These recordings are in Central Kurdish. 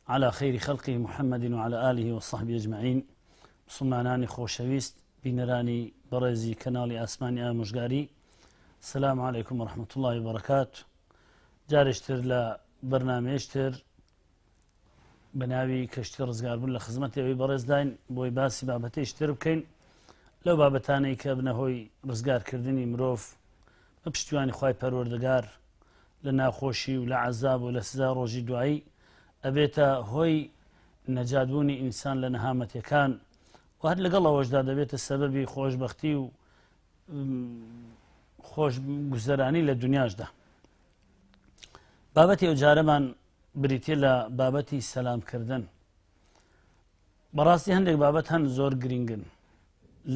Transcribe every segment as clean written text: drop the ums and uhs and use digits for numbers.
على خير خلقه محمد وعلى آله وصحبه أجمعين. مسلمانانی خۆشەویست، بینەرانی بەڕێزی کەناڵی ئاسمانی ئامۆژگاری، السلام علیکم ورحمة الله وبرکاته. جارێکتر لە بەرنامەیەشتر بە ناوی کەشتی ڕزگاربوون لە خزمەتی ئەوی بەڕێزداین بۆی باسی بابەتێکی تر بکەین لەو بابەتانەی کە بنە هۆی ڕزگارکردنی مرۆڤ بە پشتیوانی خوای پەروەردگار لە ناخۆشی و لە عەزاب و لە سزا ڕۆژی دوایی، ئەبێتە هۆی نەجاتبوونی ئینسان لە نەهامەتیەکان و هەر لەگەڵ ئەوەشدا دەبێتە سەبەبی خۆشببختی و خۆش گوزەرانی لە دنیاشدا. بابەتی ئەو جارەمان بریتە لە بابەتی سەلامکردن. بەڕاستی هەندێک بابەت هەن زۆر گرنگن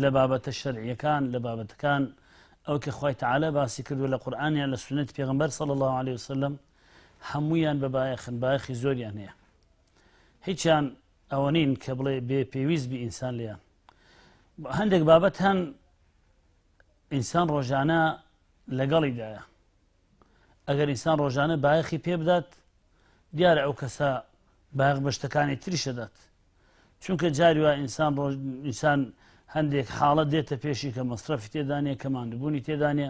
لە بابەتە شەرعیەکان، لە بابەتەکان ئەو کە خوای تەعالا باسی کردووە لە قورئانیان لە سوننەتی پێغەمبەر صلی الله علیه وسلم، هەمویان بە بایەخن، بایەخی زۆریان هەیە. هیچیان ئەوە نین کە بڵێ بێ پێویست بی ئینسان لێیان. هەندێک بابەت هەن ئینسان ڕۆژانە لەگەڵیدایە، ئەگەر ئینسان ڕۆژانە بایەخی پێ بدات دیارە ئەو کەسە بایەخ بە شتەکانی تریش دەدات، چونکە جاری وا ئینسان ڕۆژ ئینسان هەندێک حاڵەت دێتە پێشی کە مەسرەفی تێدانە، کە ماندووبوونی تێدانە،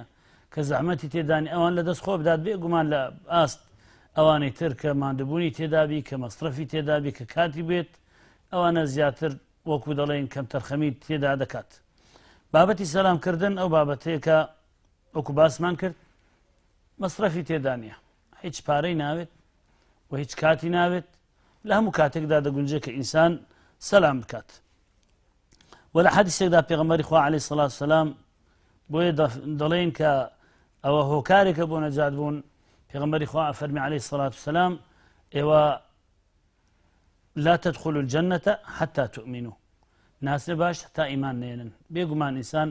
کە زەحمەتی تێدانی، ئەوان لە دەست خۆ بدات. بێگومان لە ئاست ئەوانەی تر کە ماندووبوونی تێدابی، کە مەسرەفی تێدابی، کە کاتی بێت، ئەوانە زیاتر وەکو دەڵێن کەم تەرخەمی تێدا دەکات. بابەتی سەلامکردن ئەو بابەتەیە کە وەکو باسمان کرد مەسرەفی تێدا نییە، هیچ پارەی ناوێت و هیچ کاتی ناوێت، لە هەموو کاتێکدا دەگونجێت کە ئینسان سەلام بکات. و لە حەدیسێکدا پێغەمبەری خوا عەلەیهی سەڵات وسەلام بۆیە دەڵێن کە ئەوە هۆکارێکە بۆ نەجات بوون. پێغەمبەری خوا ئەفەرمی عەلەیهی سەڵات وسەلام ئێوە لا تدخلوا الجنة حتى تؤمنوا، ناسێ باش تا ئیمان نێنن. بێگومان ئینسان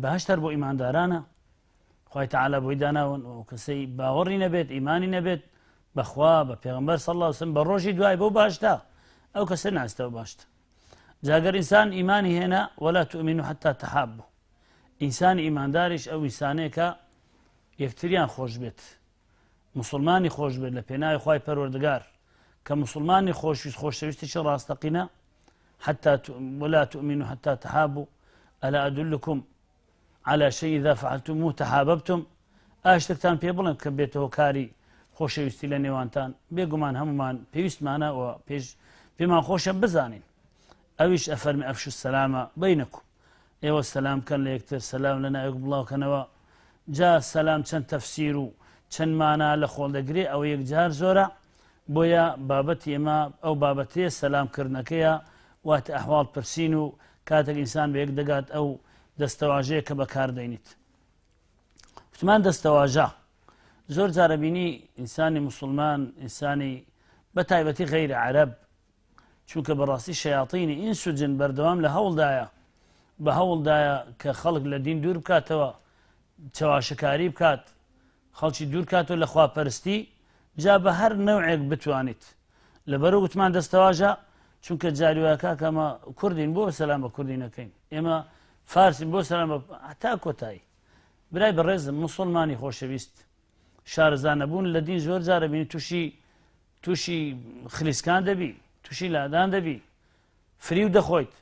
بەهەشت هەر بۆ ئیماندارانە، خوای تەعالا بۆی داناون و کەسەی باوەڕی نەبێت، ئیمانی نەبێت بەخوا، بە پێغەمبەر صلی الله علیه وسلم، بە ڕۆژی دوای بۆ باشتا ئەو کەسە ناستەوە باشت. جاگەر ئینسان ئیمانی هێنا ولا تؤمنوا حتى تحابوا، ئینسانی ئیمانداریش ئەو ئینسانەیە یەکتریان خۆش بێت، مسلمانی خۆش بێت لە پێناوی خوای پەروەردگار، کە مسلمانی خۆشویست خۆشەویستێکی ڕاستەقینە. حتى ولا تؤمنوا حتى تحابوا ألا أدلكم على شيء إذا فعلتموه تحاببتم. ئاشتێکتان پێ بڵێم کە بێتە هۆکاری خۆشەویستی لە نێوانتان. بێگومان هەمومان پێویستمانە و پێش پێمان خۆشە بزانین. ئەویش ئەفەرمی ئەفشو السلامە بینەکم، ئێوە سەلام بکەن لە یەکتر، سەلام لە ناوێک بڵاوکەنەوە. جا سەلام چەند تەفسیر و چەند مانا لە خۆڵ دەگرێ، ئەوە یەکجار زۆرە. بۆیە بابەتی ئێمە ئەو بابەتەیە سەلامکردنەکەیە، واتە ئەحواڵ پرسین و کاتێک ئینسان بە یەک دەگات ئەو دەستەواژەیە کە بەکاردەینیت. وتمان دەستەواژە زۆر جارە بینی ئینسانی مسلمان، ئینسانی بە تایبەتی غەیرە عەرەب، چونکە بەڕاستی شەیاطینی ئینس و جن بەردەوام لە هەوڵدایە، بە هەوڵدایە کە خەڵک لە دین دوور بکاتەوە، چەواشەکاری بکات، خەڵکی دوور کاتەوە لە خواپەرستی، جا بە هەر نەوعێک بتوانیت. لەبەرو وتمان دەستەواژە، چونکە جاری وایە کاکە ئەمە کوردین بۆ سەلام بە کوردی نەکەین، ئێمە فارسین بۆ سەلام بە هەتا کۆتایی. برای بەڕێزم مسلمانی خۆشەویست، شارەزا نەبوون لە دین زۆر جارە بینی تووشی خلیسکان دەبی، تووشی لادان دەبی، فریو دەخۆیت.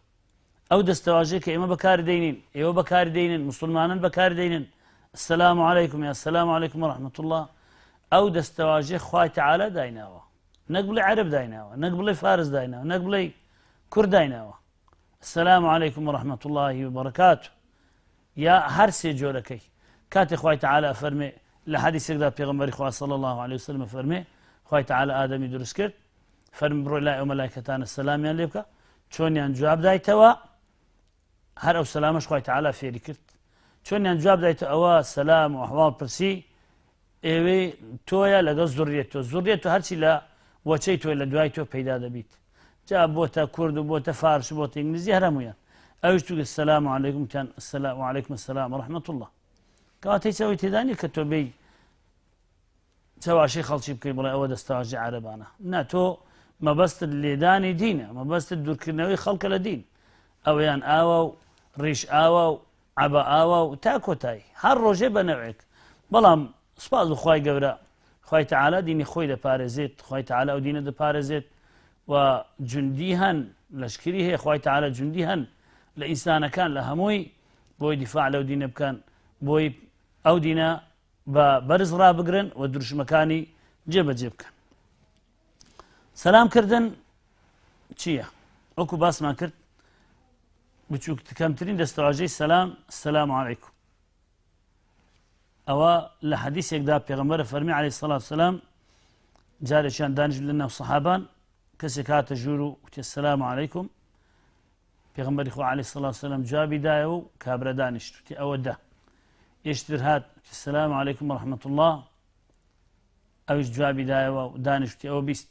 ئەو دەستەواژەیە کە ئێمە بەکاری دەینین، ئێوە بەکاری دەینن، مسلمانان بەکاری دەینن، السلام علیکم یا السلام علیکم ورحمة الله، ئەو دەستەواژەی خوای تەعالا دایناوە، نەک بڵێ عەرەب دایناوە، نەک بڵێ فارس دایناوە، نەک بڵێ کورد دایناوە. السلام علیکم ورحمة الله وبرکاته یا هەر سێ جۆرەکەی. کاتێ خوای تەعالا فەرمێ لە حەدیسێکدا پێغەمبەری خوا صلی الله علیه وسلم فەرمێ خوای تەعالا ئادەمی دروست کرد، فەرمی بڕۆ لای ئەو مەلایکەتانە سەلامیان لێ بکە، چۆنیان جواب دایتەوە هەر ئەو سەلامەش خوای تەعالا فێری کرد، چۆنیان جواب دایتە ئەوە سەلام و ئەحواڵ پرسی ئێوەی تۆیە لەگەڵ زوڕیەت تۆ، زوڕیەت تۆ هەرچی لە وەچەی تۆ لە دوای تۆ پەیدا دەبیت، جا بۆتە کورد و بۆتە فارس و بۆتە ئینگلیزی هەر هەمویان. ئەویش توگە السلام علیکم تیان السلام علیکم السلام ورحمة الله. کەواتە هیچ ئەوەی تێدا نییە کە تۆ بێی چەواشەی خەڵکی بکەی بڵێ ئەوە دەستەواژەی عەرەبانە. نا، تۆ مەبەستت لێدانی دینە، مەبەستت دوورکردنەوەی خەڵکە لە دین. ئەوەیان ئاوا و ڕیش ئاوا و عەبا ئاوا و تا کۆتایی هەر ڕۆژێ بە نەوعێک. بەڵام سوپاس بە خوای گەورە خوای تەعالا دینی خۆی دەپارێزێت، خوای تەعالا ئەو دینە دەپارێزێت و جوندی هەن، لەشکری هەیە، خوای تەعالا جوندی هەن لە ئینسانەکان لە هەمووی بۆی دیفاع لەو دینە بکەن، بۆی ئەو دینە بە بەرز ڕابگرن و دروشمەکانی جێبەجێ بکەن. سەلام کردن چییە؟ وەکو باسمان کرد بچووک کەمترین دەستەواژەی سەلام سەلام عەلەیکم ئەوە لە حەدیسێکدا پێغەمبەر فەرمی عەلەیهی سەڵات سەلام جارێکیان دانیشت لە ناو سەحابان کەسێک هاتە ژوور و وتی السلام عەلەیکم پێغەمبەری خوا عەلەیهی سەڵات سەلام جوابی دایەوە و کابرا دانیشت وتی ئەوە دە ئێشتر هات وتی السلام عەلەیکم ورحمة الله ئەویش جوابی دایەوە و دانیشت وتی ئەوە 20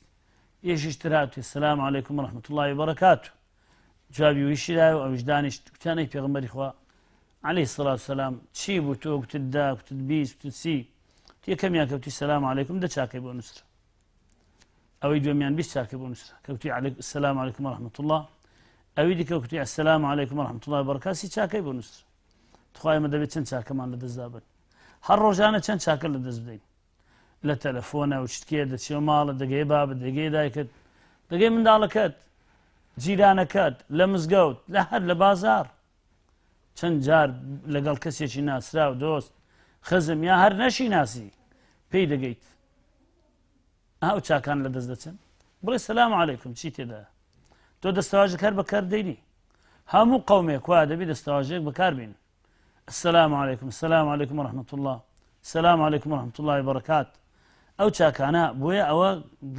یەشیش تر هات وتی السلام عەلەیکم ورحمة الله وبرکاته جوابی ویشی دایەوە ئەویش دانیشت وتیان ئەی پێغەمبەری خوا علیە الصلوة والسلام چی بوو تۆ گوتت دە گوتت 20 گوتت سی یەکەمیان کەوتی سلام علیکم دە چاکەی بۆ نووسرا ئەوەی دووەمیان 20 چاکەی بۆ نووسرا کەوتی السلام علیکم ورحمة الله ئەوی دیکە کوتی السلام علیکم ورحمة الله وبرکاته سی چاکەی بۆ نووسرا تخوای ئێمە دەبێت چەند چاکەمان لە دەستدا بن هەر ڕۆژانە چەند چاکە لە دەست بدەین لە تەلەفۆنە و شتکێ دەچێ ماڵە دەگەی بابت دەگەی دایکت دەگەی منداڵەکەت جیرانەکەت لە مزگەوت لە هەر لە بازار چەند جار لەگەڵ کەسێکی ناسراو دۆست خزم یا هەر نەشی ناسی پێی دەگەیت ئەو چاکان لە دەست دەچن بڵێ سەلام عیکم چی تێدا تۆ دەستەواژەک هەر بەکار دەینی هەموو قومێک وا دەبی دەستەواژێک بەکاربین السلام علیکم السلام علیکم ورحمة الله السلام علیکم ورحمة الله وبرکات ئەو چاکانە بۆیە ئەوە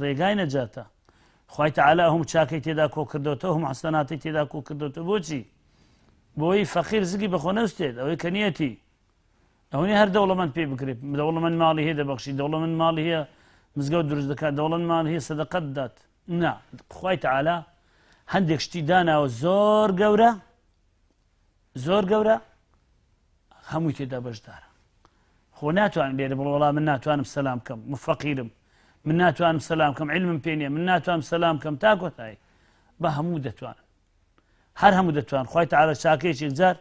ڕێگای نەجاتە خوای تعالی هەم چاکەی تێدا کۆ کردوتەوە هەم حەسەناتی تێدا کۆ کردوتەوە بۆچی بۆی فەقیر زگی بەخۆ نەوستێت ئەوەی کە نیەتی ئەوەی هەر دەوڵەمەند پێی بکرێت دەوڵەمەند ماڵی هەیە دەبەخشی دەوڵەمەند ماڵی هەیە مزگەوت دروست دەکات دەوڵەمەند ماڵی هەیە سەدەقەت دات نا خوای تعالی هەندێک شتی داناوە زۆر گەورە زۆر گەورە هەمووی تێدا بەشدارە خۆ ناتوانم لێرە بڵێ وەڵا من ناتوانم سەلام کەم من فەقیرم من ناتوانم سەلام کەم علمم پێ نییە من ناتوانم سەلام کەم تا کۆتایی بە هەموو دەتوانن هەر هەموو دەتوان خوای تەعالا چاکەیەکی یەکجار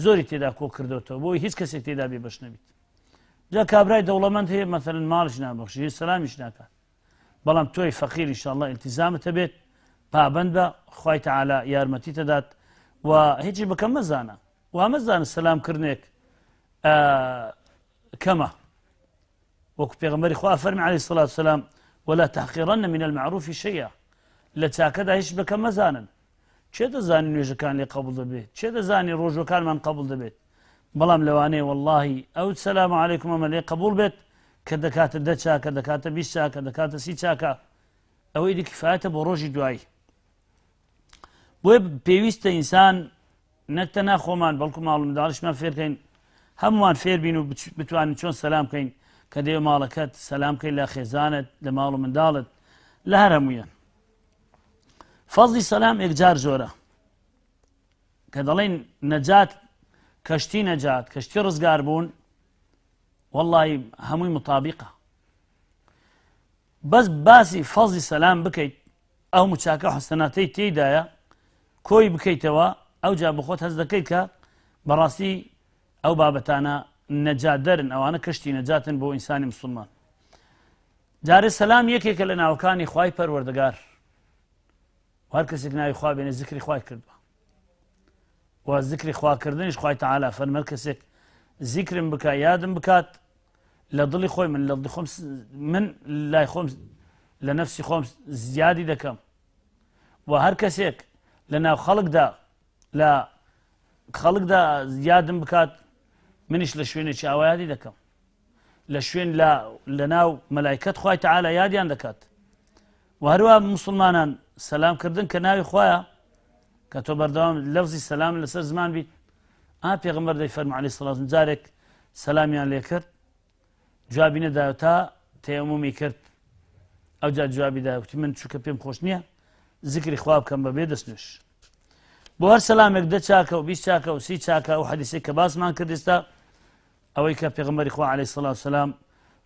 زۆری تێدا کۆ کردوتەوە بۆی هیچ کەسێک تێدا بێ بەش نەبیت جا کابرای دەوڵەمەند هەیە مەثەلەن ماڵیش نابەخشی هیچ سەلامیش ناکات بەڵام تۆی فەقیر ئینشاءاللە ئیلتیزامت هەبێت پابەند بە خوای تەعالا یارمەتیت دەدات و هیچی بکەم مەزانە وا مەزانە سەلام کردنێک کەمە وەکو پێغەمبەری خوا فەرمی عەلەیهی سڵات سەلام ولا تحقیرن من المعروف شيئا لە چاکەدا هیچ بەکەم مەزانن کێ دەزانی نوێژەکان لێ قبول دەبێت کێ دەزانی ڕۆژەکانمان قبول دەبێت بەڵام لەوانەیە وەڵاهی ئەو سەلام عەلەیکم ئەمە لێ قبول بێت کە دەکاتە دە چاکە دەکاتە 20 چاکە دەکاتە سی چاکە ئەوەی دی کفایەتە بۆ ڕۆژی دوایی بۆیە پێویستە ئینسان نەک تەنها خۆمان بەڵکو ماڵ منداڵیشمان فێرکەین هەمووان فێربین و بتوانین چۆن سەلام بکەین کە دێ ماڵەکەت سەلام بکەین لە خێزانت لە ماڵ و منداڵت لە هەر هەموویان فەزی سەلام یەکجار زۆرە کە دەڵێن نەجات کەشتی نەجات کەشتی ڕزگار بوون واللهی هەمووی مطابقە بەس باسی فەزی سەلام بکەیت ئەو مچاکە حسناتەی تێیدایە کۆی بکەیتەوە ئەوجا بخۆت هەست دەکەیت کە بەڕاستی ئەو بابەتانە نەجات دەرن ئەوانە کەشتی نەجاتن بۆ ئینسانی مسلمان جارێ سەلام یەکێکە لە ناوەکانی خوای پەروەردگار هەر کەسێک ناوی خوا بێنێ زیکری خوای کردووە و زیکری خواکردنیش خوای تەعالا فەرمە کەسێک زیکرم بکە یادم بکات لە دڵی خۆی من لە دڵی خۆم من لای خۆم لە نەفسی خۆم زیادی دەکەم و هەر کەسێک لە ناو خەڵکدا لە خەڵکدا یادم بکات منیش لە شوێنێکی ئاوا یادی دەکەم لە شوێن لە لە ناو مەلایکەت خوای تەعالا یادیان دەکات و هەروە مسلمانان سەلام کردن کە ناوی خوایە کە تۆ بەردەوام لەفزی سەلام لەسەر زمان بیت ئا پێغەمبەر دەی فەرمو عەلەیهی سڵات جارێک سەلامیان لێ کرد جوابی نەدا تا تەیەمومی کرد ئەوجا جوابی دا وتی من چونکە پێم خۆش نییە زیکری خوا بکەم بە بێ دەستنوێژ بۆ هەر سەلامێک دە چاکە و 20 چاکە و سی چاکە ئەو حەدیسێک کە باسمان کرد ئێستا ئەوەی کە پێغەمبەری خوا عەلەیهی سڵات سەلام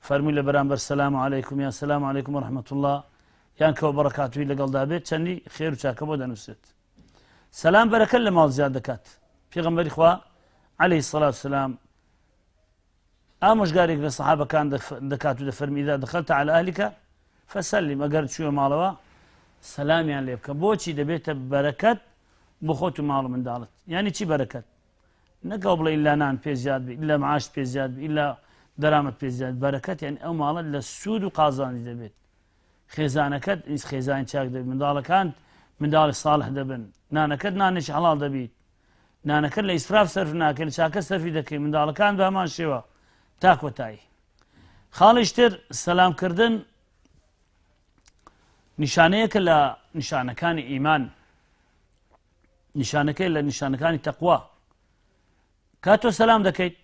فەرمووی لە بەرامبەر سەلام عەلەیکم یان سەلام عەلەیکم ورحمەت الله یان کەوە بەڕەکاتوی لەگەڵدا بێت چەندی خێر و چاکە بۆ دەنووسێت سەلام بەرەکەت لە ماڵ زیاد دەکات پێغەمبەری خوا عەلەیهی سڵات سەلام. ئامۆژگارێک لە سەحابەکان دەکات و دەفەرمی إذا دخلت على أهلك فسلم ئەگەر چووە ماڵەوە سەلامیان لێ بکە. بۆچی دەبێتە بەرەکەت بۆ خۆت و ماڵ و منداڵت؟ یعنی چی بەرەکەت؟ نەکەوە بڵێ ئیلا نان پێ زیاد بی، ئیلا معاش پێ زیاد بی، ئیلا دەرامەت پێ زیاد. بەرەکەت یعنی ئەو ماڵە لە سوود و قازانجی دەبێت. خێزانەکەت ئینس خێزانی چاک دەبێت، منداڵەکانت منداڵی ساڵح دەبن، نانەکەت نانێکی حەڵاڵ دەبیت، نانەکەت لە ئیسراف سەرف ناکەی، لە چاکە سەرفی دەکەی، منداڵەکان بە هەمان شێوە تا کۆتایی. خاڵیشتر سەلامکردن نیشانەیەکە لە نیشانەکانی ئیمان، نیشانەکەی لە نیشانەکانی تەقوا. کاتۆ سەلام دەکەیت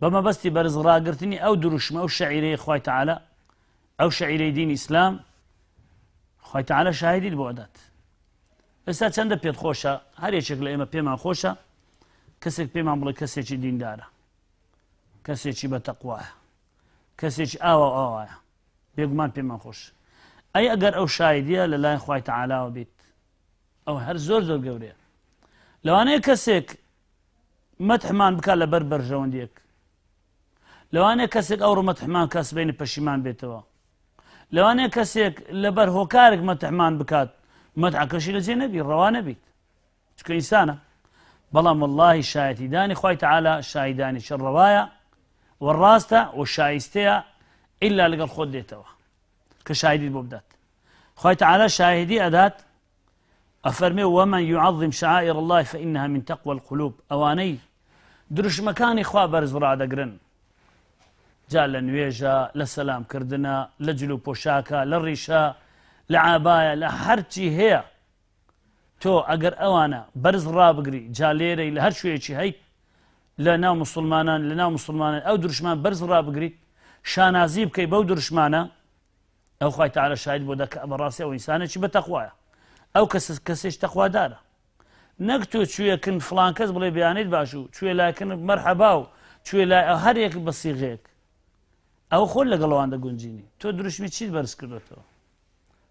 بە مەبەستی بەرز ڕاگرتنی ئەو دروشمە، ئەو شعیرەی خوای تەعالا، ئەو شعیرەی دین ئیسلام، خوای تەعالا شاهیدیت بۆ ئەدات. ئێستا چەندە پێت خۆشە، هەر یەکێک لە ئێمە پێمان خۆشە کەسێک پێمان بڵێ کەسێکی دیندارە، کەسێکی بە تەقوایە، کەسێکی ئاوا و ئاوایە، بێگومان پێمان خۆش. ئەی ئەگەر ئەو شاهیدیە لە لای خوای تەعالاوە بیت، ئەو هەر زۆر زۆر گەورەیە. لەوانەیە کەسێک مەتحمان بکات لەبەر بەرژەوەندیەک، لەوانەیە کەسێک ئەوڕۆ مەتحمان کە سبەینێ پەشیمان بێتەوە، لەوانەیە کەسێک لەبەر هۆکارێک مەتحمان بکات مەتعەکەشی لەجێ نەبی، ڕەوا نەبیت، چونکە ئینسانە. بەڵام واللهی شایەتیدانی خوای تەعالا شاهیدانێکی ڕەوایە و ڕاستە و شایستەیە، ئیلا لەگەڵ خۆت دێتەوە کە شاهیدیت بۆ بدات. خوای تەعالا شاهیدی ئەدات، ئەفەرمێ ومن يعظم شعائر الله فإنها من تقوى القلوب. ئەوانەی دروشمەکانی خوا بەرز ڕادەگرن، جا لە نوێژە، لە سەلامکردنە، لە جل و پۆشاکە، لە ڕیشە، لە عابایە، لە هەرچی هەیە، تۆ ئەگەر ئەوانە بەرز ڕابگری، جا لێرەی لە هەر شوێکی هەیت لە ناو مسلمانان، لە ناو مسلمانان ئەو دروشمان بەرز ڕابگریت، شانازی بکەی بەو دروشمانە، ئەو خوای تەعالا شاهید بۆ دەکا بەڕاستی ئەو ئینسانێکی بە تەقوایە، ئەو کەسێک تەقوادارە. نەک تۆ چوێکن فلان کەس بڵێ بیانیت باش و چوێ لایکن مەرحەبا و چوێ لای ئەو هەر یەک بە سیغێک، ئەو خۆت لەگەڵ ئەوان دەگونجینی. تۆ دروشمی چیت بەرز کردوێتەوە؟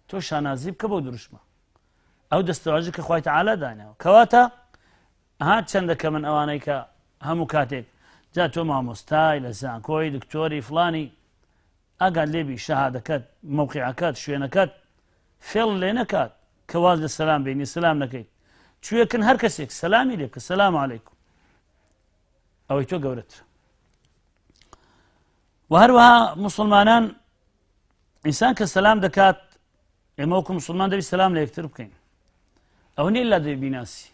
تۆ شانازی بکە بەو دروشمە، ئەو دەستەواژە کە خوای تەعالا داناوە. کەواتە ها چەندە کە من ئەوانەی کە هەموو کاتێک جا تۆ مامۆستای لە زانکۆی دکتۆری فلانی ئاگات لێبی شەهادەکەت، مەوقعەکەت، شوێنەکەت فێڵ لێ نەکات کە واز لە سەلام بێنی، سەلام نەکەیت. چوێکن هەر کەسێک سەلامی لێ بکە، سەلام عەلەیکم، ئەوەی تۆ گەورەتر. و هەروەها مسلمانان ئینسان کە سەلام دەکات، ئێمە وەکو مسلمان دەبی سەلام لە یەکتر بکەین. ئەوە نییە لا دەبی بیناسی.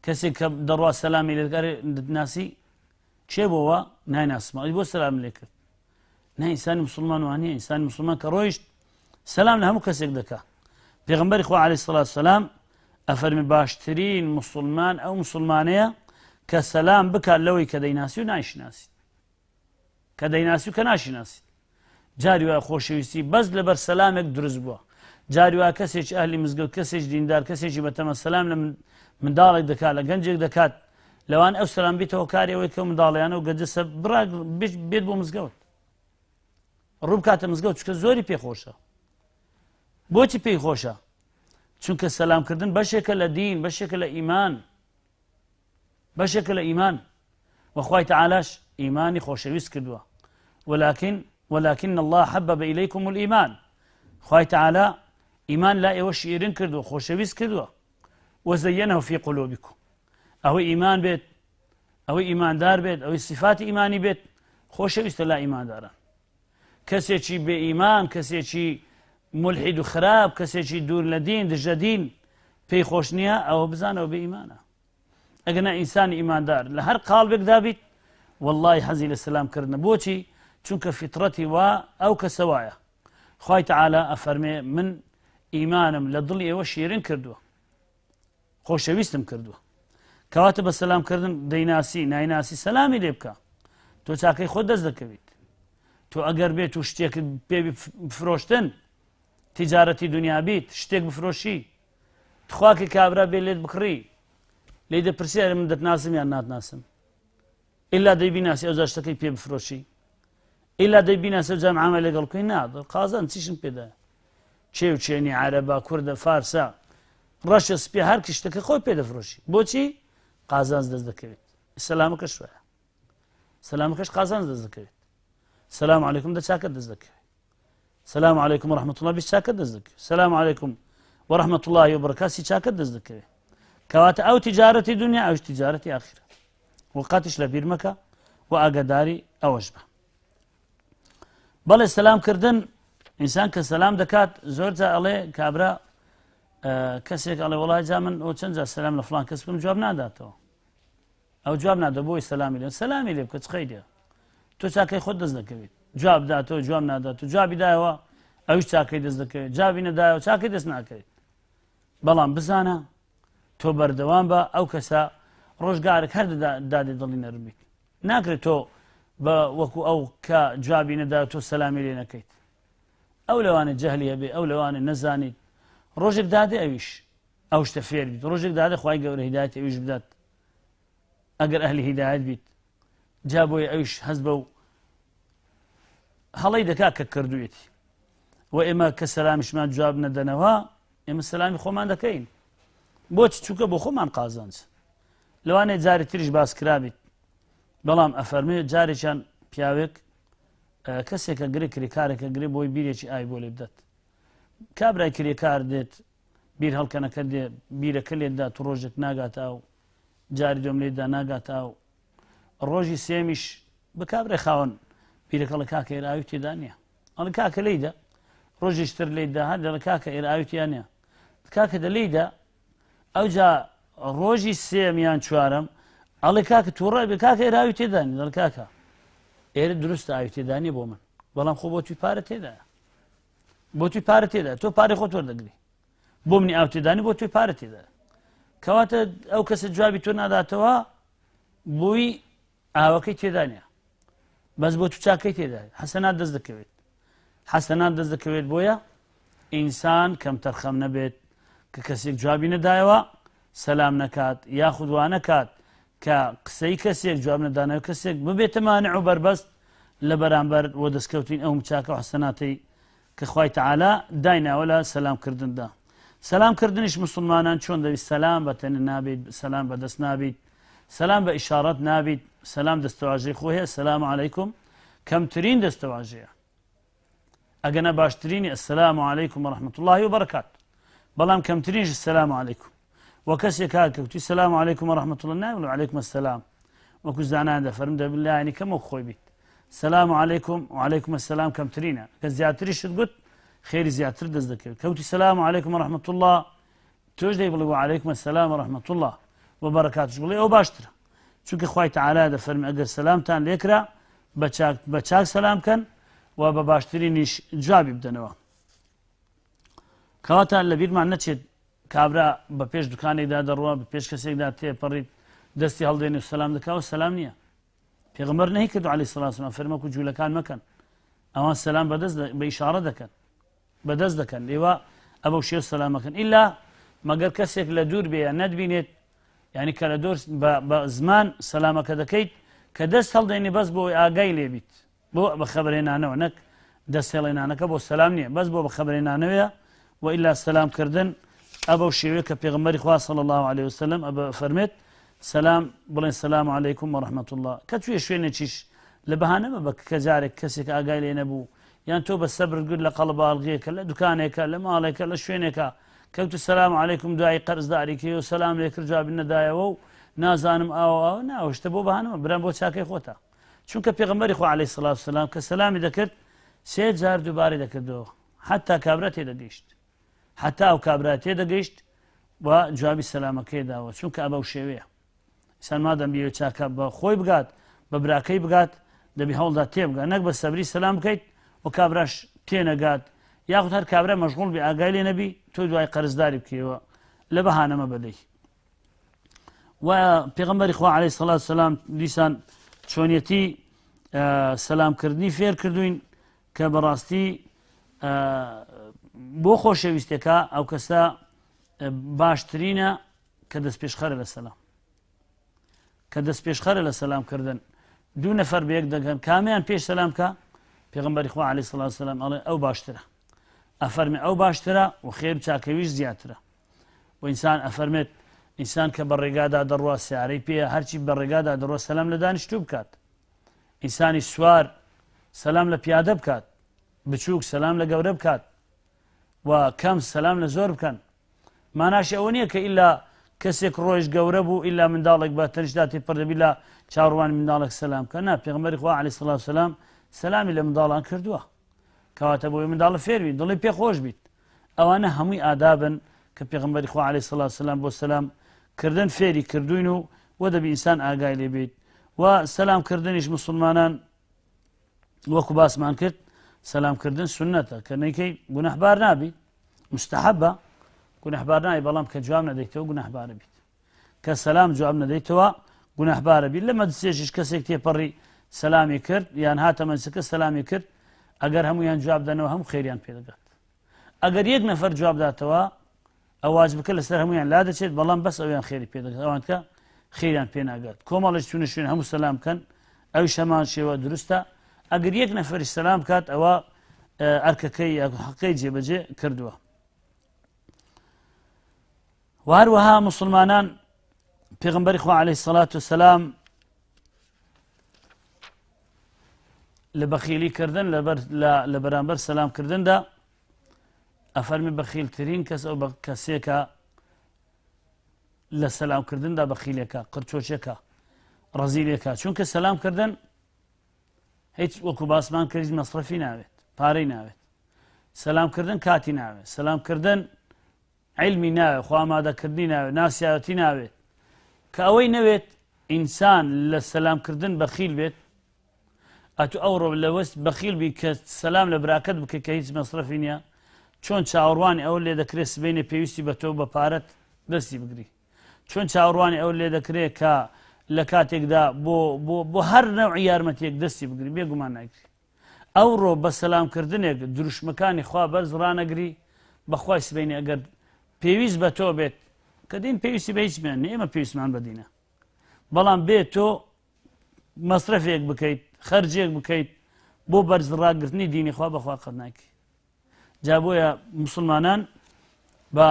کەسێک کە دەڕوا سەلامی لێ دەکات، ناسی کێ بۆوە؟ نایناسمە، ئەی بۆ سەلام لێ کرد؟ نا، ئینسانی مسلمان وانە. ئینسانی مسلمان کە ڕۆیشت سەلام لە هەموو کەسێک دەکا. پێغەمبەری خوا عەلەیهی سڵات وسەلام ئەفەرمی باشترین مسلمان ئەو مسلمانەیە کە سەلام بکات لەوەی کە دەیناسی و نایشناسیت، کە دەیناسی و کە ناشیناسیت. جاری وایە خۆشەویستی بەس لەبەر سەلامێک دروست بووە. جاری وایە کەسێکی ئەهلی مزگەوت، کەسێکی دیندار، کەسێکی بەتەمە سەلام لە منداڵێک دەکات، لە گەنجێک دەکات، لەوان ئەو سەلام بیتەوە کاری ئەوەی کە منداڵیانە و گەنجە بێت بۆ مزگەوت، ڕوو بکاتە مزگەوت، چونکە زۆری پێخۆشە. بۆچی پێی خۆشە؟ چونکە سەلامکردن بەشێکە لە دین، بەشێکە لە ئیمان، بەشێکە لە ئیمان. وخوای تەعالاش ئیمانی خۆشەویست کردووە. ولكن الله حبب إليكم الإيمان. خوای تەعالا ئیمان لا ئێوە شیرین کردووە، خۆشەویست کردووە. وزينه في قلوبكم. ئەوەی ئیمان بێت، ئەوەی ئیماندار بێت، ئەوەی صفاتی ئیمانی بێت، خۆشەویستە لا ئیمانداران. کەسێکی بێ ئیمان، کەسێکی ملحید و خراپ، کەسێکی دوور لە دین، دژە دین، پێی خۆش نییە، ئەوە بزانەوە بێ ئیمانە. ئەگەنا ئینسانی ئیماندار لە هەر قاڵبێکدا بیت، واللهی حەزی لە سەلام کردنە. بۆچی؟ چونکە فیترەتی وا ئەو کەسە وایە. خوای تەعالا ئەفەرمێ من ئیمانم لە دڵی ئێوە شیرین کردووە، خۆشەویستم کردووە. کەواتە بە سەلامکردن دەیناسی نایناسی سەلامی لێ بکە، تۆ چاکەی خۆت دەست دەکەویت. تۆ ئەگەر بێت و شتێک پێ بفرۆشتن، تیجارەتی دنیا بیت، شتێک بفرۆشی، تخواکە کابرا بێ لێت بکڕی، لێی دەپرسی ئەرێ من دەتناسم یان ناتناسم؟ ئیلا دەی بیناسی ئەو شتەکەی پێ بفرۆشی، ئیلا دەی بیناسی ئەو جام عامە لەگەڵ بکەی. نا، قازان چیشم پێدایە؟ چێ و چێنی عەرەبە، کوردە، فارسە، ڕەشە، سپی، هەر شتەکە خۆی پێ دەفرۆشی. بۆچی؟ قازانج دەست دەکەوێت. سەلامەکە شوایە. سەلامەکەش قازانج دەست دەکەوێت. سلام علیکم دە چاکە دەست دەکەوێت. سلام علیکم ورحمة الله 20 چاکە دەست دەکەوێت. سلام علیکم ورحمة الله وبرکاته چاکە دەست دەکەوێت. کەواتە ئەو تیجارەتی دنیا ئەوش تیجارەتی ئاخرەت. وقاتیش لە بیر مەکە و ئاگاداری ئەوەش بە. بەڵێ سەلام کردن ئینسان کە سەلام دەکات زۆر جا ئەڵێ کابرا کەسێک ئەڵێ وڵای جا من ئەو چەند جار سەلام لە فلان کەس بکەم جواب ناداتەوە. ئەو جواب نادە بۆی سەلامی لێ سەلامی لێ بکە چ قەیدە تۆ چاکەی خۆت دەست دەکەوێت جواب داتەوە جواب نادات و جوابی دایەوە ئەوش چاکەی دەست دەکەوێت جوابی نەدایەوە چاکەی دەست ناکەوێت. بەڵام بزانە تۆ بەردەوام بە ئەو کەسە ڕۆژگارێک هەر دادێ دڵی نەرم بیت. ناکرێت تۆ بە وەکو ئەو کە جوابی نەدا تۆ سەلامی لێ نەکەیت. ئەو لەوانێ جەهلی هەبێ، ئەو لەوانێ نەزانیت. ڕۆژێک دادێ ئەویش ئەو شتە فێر بیت. ڕۆژێک دادێ خوای گەورە هیدایەتی ئەویش بدات ئەگەر ئەهلی هیدایەت بیت. جا بۆیە ئەویش هەست بەو هەڵەی دەکا کە کردوویەتی. و ئێمە کە سەلامیشمان جواب نەدەنەوە ئێمە سەلامی خۆمان دەکەین. بۆچ؟ چونکە بۆ خۆمان قازانج. لەوانەیە جاری تریش باس کرابیت، بەڵام ئەفەرمێ جارێکیان پیاوێک کەسێکە گرێ کرێکارێکە گرێ بۆی بیرێکی ئاوی بۆ لێ بدات. کابرای کرێکار دێت بیر هەڵکەنەکە دێ بیرەکە لێدا تو ڕۆژێک ناگات ئاو، جاری دوم لێدا ناگات ئاو، ڕۆژی سێمیش بە کابرای خاوەن بیرەکە ئەڵێ کاکە ئێرە ئاوی تێدا نییە. ئەڵێ کاکە لێیدا. ڕۆژیش تر لێیدا هەر دەڵێ کاکە ئێرە ئاوی تێدا نییە. کاکە دە لێیدا. ئەوجا ڕۆژی سێم یان چوارەم ئەڵێ کاکە تووڕە بێ کاکە ئێرە ئاوی تێدا نییە. دەڵێ کاکە ئێرە دروستە ئاوی تێدا نییە بۆ من، بەڵام خۆ بۆ توی پارە تێدایە. بۆ توی پارە تێدا، تۆ پارەی خۆت وەردەگری. بۆ منی ئاو تێدانی بۆ توی پارە تێدا. کەواتە ئەو کەسە جوابی تۆ ناداتەوە بۆی ئاوەکەی تێدا نییە، بەس بۆ تو چاکەی تێدا. حەسەنات دەست دەکەوێت. حەسەنات دەست دەکەوێت. بۆیە ئینسان کەم تەرخەم نەبێت کە کەسێک جوابی نەدایەوە سەلام نەکات یاخود وا نەکات کە قسەی کەسێک جواب نەدانەوە کەسێک ببێتە مانع و بەربەست لە بەرامبەر وە دەستکەوتین ئەو چاکە و حەسەناتەی کە خوای تەعالا دایناوە لە سەلام کردندا. سەلام کردنیش مسلمانان چۆن دەبیت؟ سەلام بە تەنێ نابیت، سەلام بە دەست نابیت، سەلام بە ئیشارەت نابیت، سەلام دەستەواژەی خۆ هەیە، سەلام عەلەیکم کەمترین دەستەواژەیە. ئەگەنە باشترینی السلام علیکم و رحمة الله و بەرەکات، بەڵام کەمترینش السلام علیکم. و کەسێک هات کە گوتی سلام علیکم و رحمة الله ناوی علیکم السلام، وەکو زانایان دەفەرموون دەبێت لایەنی کەم وەک خۆی بیت. سلام علیکم و علیکم السلام کەمترینە، کە زیاتریشت گوت خێری زیاتر دەست دەکەوێت. کەوتی سلام علیکم و رحمة الله تۆش دەی بڵێ و علیکم السلام و رحمة الله و بەرەکاتش بڵێ ئەو باشترە. چونکە خوای تەعالا دەفەرمی ئەگەر سەلامتان لێکرا بە چاک سەلام بکەن و بە باشترینیش جوابی بدەنەوە. کەواتە لەبیرمان نەچێت کابرا بە پێش دوکانێکدا دەڕوا، بە پێش کەسێکدا تێپەڕیت، دەستی هەڵدێنێ و سەلام دەکا و سەلام نییە. پێغەمبەر نەهی کردو عەلەیهی سڵاو وسلام فەرموو وەکو جوولەکان مەکەن، ئەوان سەلام بەدەست بە ئیشارە دەکەن، بەدەست دەکەن، ئێوە ئەبەو شێو سەلام مەکەن ئیلا مەگەر کەسێک لە دوور بێ یان نەتبینێت، یعنی کە لە دوور بە زمان سەلامەکە دەکەیت کە دەست هەڵدێنی بەس بۆ ئاگای لێبیت، بۆ بە خەبەرێنانەوە، نەک دەست هێڵێنانەکە بۆ سەلام نییە، بەس بۆ بە خەبەرێنانەوەیە. و ئیلا سەلام کردن ئەبەو شێوەیە کە پێغەمبەری خوا صلی الله علیه وسلم ئەبە فەرمێت سەلام بڵێن سەلام علیکم و رحمة الله. کە توێ شوێنێکیش لە بەهانە مەبە کە جارێک کەسێک ئاگای لێ نەبوو، یان تۆ بە سەبرت گوت لە قەڵەباڵغیەکە، لە دوکانێکە، لە ماڵێکە، لە شوێنێکە کەوت سەلام علیکم دوای قەرزداریکەی و سەلام لێ کرد جوابی نەدایەوە و نازانم ئاوە ئاوە ناوە شتە بۆ بەهانەمە برام بۆ چاکەی خۆتە. چونکە پێغەمبەری خوا عەلەیهی سڵاو سەلام کە سەلامی دەکرد سێ جار دووبارەی دەکردەوە حتا کابرا تێدەگەیشت، حتا ئەو کابرا تێدەگەیشت و جوابی سەلامەکەی داوە. چونکە ئەبەو شێوەیە ئینسان مادەم بیەوێت چاکە بە خۆی بگات، بە براکەی بگات، دەبی هەوڵدا تێبگات، نەک بە سەبری سەلام بکەیت و کابراش تێنەگات، یاخود هەر کابرا مەشغوڵ بێ ئاگای لێ نەبی تۆ دوای قەرزداری بکەیەوە لە بەهانەمە بەدەی. و پێغەمبەری خوا عەلەیهی سەڵات سەلام دیسان چۆنیەتی سەلامکردنی فێر کردوین کە بەڕاستی بۆ خۆشەویستەکە ئەو کەسە باشترینە کە دەست پێشخەرە لە سەلام، کە دەست پێشخەرە لە سەلامکردن. دوو نەفەر بەیەک دەگەن کامیان پێش سەلام کە پێغەمبەری خوا عەلەیهی سەڵات سەلام ئەڵێ ئەو باشترە، ئەفەرمێ ئەو باشترە و خێر و چاکەویش زیاترە. و ئینسان ئەفەرمێت ئینسان کە بە ڕێگادا دەڕوا سیارەی پێیە، هەرچی بە ڕێگادا دەڕوا سەلام لە دانیشتوو بکات. ئینسانی سوار سەلام لە پیادە بکات، بچووک سەلام لە گەورە بکات و کەم سەلام لە زۆر بکەن. ماناشی ئەوە نییە کە ئیلا کەسێک ڕۆیش گەورە بوو ئیلا منداڵێک بە تەنیشتدا تێپەڕ دەبی لە چاوەڕوانی منداڵێک سەلام بکە نا پێغەمبەری خوا عەلەیهی سڵاو سەلام سەلامی لە منداڵان کردووە کەواتە بۆی منداڵە فێر بیت دڵی پێ خۆش بیت ئەوانە هەمووی ئادابن کە پێغەمبەری خوا عەلەیهی سڵاو سەلام بۆ سەلام کردن فێری کردوین و وە دەبی ئینسان ئاگای لێ بیت و سەلام کردنیش مسلمانان وەکو باسمان کرد سەلام کردن سنەتە کە نەیکەی گوناحبار نابی مستحبە گوناحبار نابی بەڵام کە جواب نەدەیتەوە گوناحبارە بیت کە سەلام جواب نەدەیتەوە گوناحبارە بیت لە مەجلسێکیش کەسێک تێپەڕی سەلامی کرد یان هاتە مەجلسەکە سەلامی کرد ئەگەر هەمویان جواب دەنەوە هەموو خێریان پێدەگات ئەگەر یەک نەفەر جواب داتەوە ئەو واجبەکە لەسەر هەمویان لا دەچێت بەڵام بەس ئەویان خێری پێدەگات ئەوان کە خێریان پێ ناگات کۆمەڵێک چونە شوێن هەموو سەلام بکەن ئەویش هەمان شێوە دروستە ئەگەر یەک نەفەری سەلام بکات ئەوە ئەرکەکەی حەقەی جێبەجێ کردووە و هەروەها مسلمانان پێغمبەری خوا عليه الصلاة والسلام لە بەخیلی کردن لە بەرامبەر سەلام کردندا ئەفەرمی بەخیلترین کەس ئەو کەسێکە لە سەلام کردندا بەخیلێکە قرچۆچێکە ڕەزیلێکە چونکە سەلام کردن هیچ وەکو باسمان کرد مەصرفی ناوێت پارەی ناوێت سەلام کردن کاتی ناوێت سەلام کردن عیلمی ناوێت خۆ ئامادەکردنی ناوێت ناسیاوەتی ناوێت کە ئەوەی نەوێت ئینسان لە سەلام کردن بەخیل بێت ئەتو ئەوڕۆ لەوەست بەخیل بی کە سەلام لە براکەت بکە کە هیچ مەسرەفی نییە چۆن چاوەڕوانی ئەو لێ دەکرێت سبینێ پێویستی بە تۆ بە پارەت دەستی بگری چۆن چاوەڕوانی ئەو لێ دەکرێت کە لە کاتێکدا بۆ بۆ بۆ هەر نەوعی یارمەتیەک دەستی بگری بێگومان ناگری ئەوڕۆ بە سەلام کردنێک دروشمەکانی خوا بەرز ڕانەگری بەخوای سبەینێ ئەگەر پێویست بە تۆ بێت کە دین پێویستی بە هیچ بێن ئێمە پێویستمان بە دینە بەڵام بێ تۆ مەسرەفێک بکەیت خەرجێک بکەیت بۆ بەرز ڕاگرتنی دینی خوا بەخوا قەت ناکەی جا بۆیە مسلمانان بە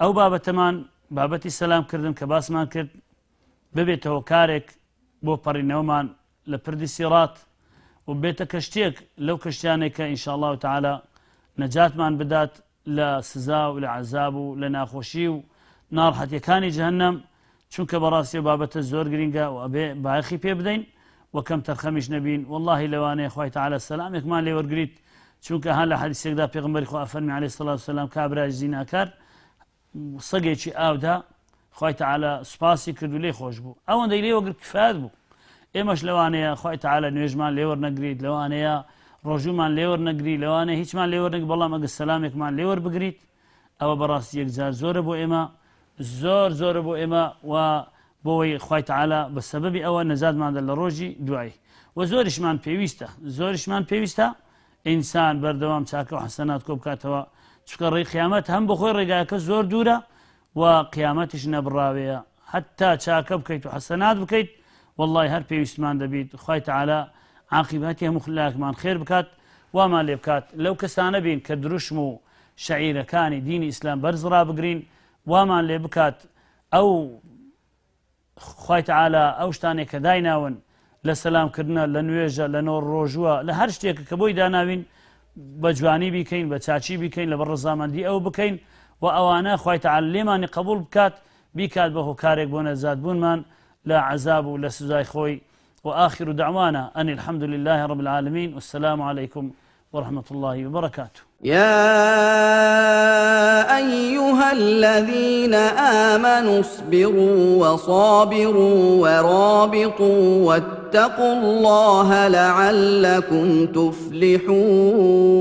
ئەو بابەتەمان بابەتی سەلام کردن کە باسمان کرد ببێتەوە کارێک بۆ پەڕینەوەمان لە پردی سیڕات و بێتە کەشتیەک لەو کەشتیانەی کە ان شاء اللە تعالی نەجاتمان بدات لە سزا و لە عەزاب و لە ناخۆشی و ناڕحەتیەکانی جەهەنەم چونکە بەڕاستی و بابەتە زۆر گرینگە و ئەبێ بایەخی پێ بدەین و کەم تەرخەمیش نەبین واللهی لەوانەیە خوای تعالی سەلامێکمان لێ وەرگریت چونکە ها لە حەدیسێکدا پێغەمبەری خوا ئەفەرمی عەلەیهی سڵاو سەلام کابرای زیناکار سەگێکی ئاودا خوای تەعالا سوپاسی کرد و لێی خۆش بوو ئەوەندەی لێ وەگرت کفایەت بوو ئێمەش لەوانەیە خوای تەعالا نوێژمان لێ وەرنەگریت لەوانەیە ڕۆژوومان لێ وەرنەگری لەوانەیە هیچمان لێ وەرنەگری بەڵام ئەگەر سەلامێکمان لێ وەربگریت ئەوە بەڕاستی یەکجار زۆرە بۆ ئێمە زۆر زۆرە بۆ ئێمە و بۆەوەی خوای تەعالا بە سەبەبی ئەوە نەجاتماندا لە ڕۆژی دوایی و زۆریشمان پێویستە زۆریشمان پێویستە ئینسان بەردەوام چاکە و حەسەنات کۆبکاتەوە چونکە ڕێی قیامەت هەم بەخۆی ڕێگاکە زۆر دوورە و قیامەتیش نەبڕاوەیە حتا چاکە بکەیت و حەسەنات بکەیت واللهی هەر پێویستمان دەبیت خوای تەعالا عاقیبەتی هەموو خلاکمان خێر بکات وامان لێ بکات لەو کەسانە بین کە دروشم و شەعیرەکانی دینی ئیسلام بەرز ڕابگرین وامان لێ بکات ئەو خوای تەعالا ئەو شتانەی کە دایناون لە سەلام کردنە لە نوێژە لە نۆر ڕۆژووە لە هەر شتێکە کە بۆی داناوین بە جوانی بیکەین بە چاچی بیکەین لە بە ڕەزامەندی ئەو بکەین و ئەوانە خوای تەعالا لێمانی قبول بکات بیکات بە هۆکارێک بۆ نەجات بوونمان لە عەزاب و لە سزای خۆی وآخر دعوانا أن الحمد لله رب العالمين والسلام عليكم ورحمة الله وبركاته. يا أيها الذين آمنوا اصبروا وصابروا ورابطوا واتقوا الله لعلكم تفلحون.